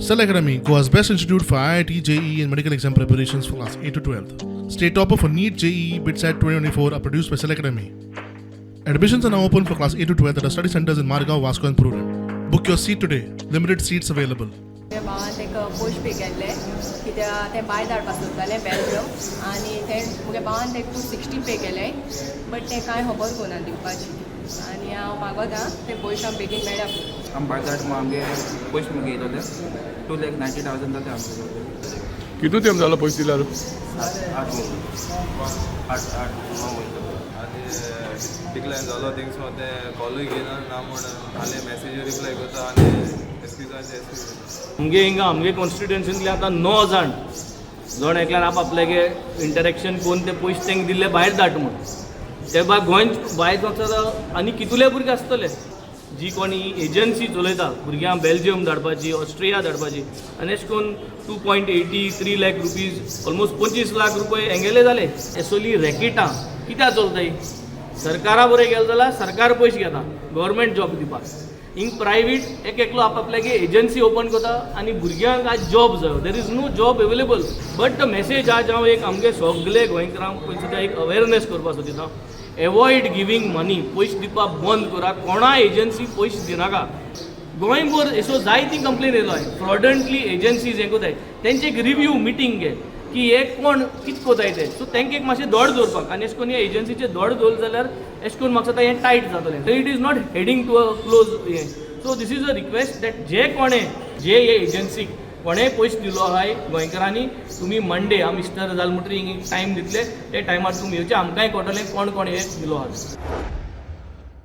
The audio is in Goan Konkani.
Cell Academy, Goa's best institute for IIT, JEE, and medical exam preparations for class 8 to 12. State topper for NEET, JEE, BITSAT 2024 are produced by Cell Academy. Admissions are now open for class 8 to 12 at our study centers in Margao, Vasco, and Prudent. Book your seat today. Limited seats available. म्हज्या भावान ताका पयशे पे केल्ले कित्याक तें भायर धाडपा सोदतालें बेल्जियम आनी ते म्हगे भावान ताका 260 पे केले, बट तें कांय खबर कोना दिवपाची आनी हांव मागोता ते पयशे आमकां बेगीन मेळ्या. आम भायर धाड आमगे पयशे मुगे येयलोले, 2,90,000 जाले आमगे. कितू तेम जालो पयशे दिल्यार? 8 म्हयने, 8, 8, 9 म्हयने. आनी डिक्लायन जालो थिंग्स तें कॉलूय घेयना ना म्हूण खाली मॅसेजूय रिप्लाय करता आनी एक्सक्युजाचे एक्सक्यूज. आमगे हिंगा आमगे कॉन्स्टिट्युएन्सींतले आतां णव जाण, जण एकल्यान आप आपल्यागे इंटरेक्शन करून ते पयशे तांकां दिल्ले भायर धाड म्हूण. ते भायर गोंय भायर वचत आनी कितुले भुरगे आसतले जी कोण ही एजन्सी चलयता भुरग्यांक बेल्जियम धाडपाची, ऑस्ट्रिया धाडपाची. आनी अशें करून 2.83 lakh rupees, almost 25 lakh रुपये हेंगेले जाले. हे सगळीं रॅकेटां कित्याक चलताय? सरकारा बरें गेलें जाल्यार सरकार पयशे घेता गव्हर्मेंट जॉब दिवपाक. हिंग प्रायवेट एक एकलो आप आपल्यागे एजन्सी ओपन करता आनी भुरग्यांक आज जॉब जायो. There is no job available. But the message आज हांव एक आमगे सगले गोंयकारांक पयलीं सुद्दां एक अवेरनेस करपाक सोदिता, एवॉयड गिवींग मनी. पयशे दिवपाक बंद करा. कोणा एजन्सी पयशे दिनाका. गोंयभर असो जायती कंप्लेन येयलो आहे. फ्रॉडंटली एजन्सीज हें कोताय, तेंचे एक रिव्यू मिटींग घे की हे कोण कितें कोताय ते. सो तांकां एक मातशें दोड दवरपाक आनी अशें करून हे एजन्सीचे दोड दवरले जाल्यार अशें करून म्हाका दिसता हें टायट जातलें. It is not heading to a close हें. So this is a request that जे कोणें जे हे एजन्सीक कोणेय पयशे दिलो आहाय गोंयकारांनी, तुमी मंडे आमी मिस्टर जाल म्हणटरीर टायम दितले, ते टायमार तुमी येवचे, आमकांय कळटलें कोण कोण हे दिलो आहा.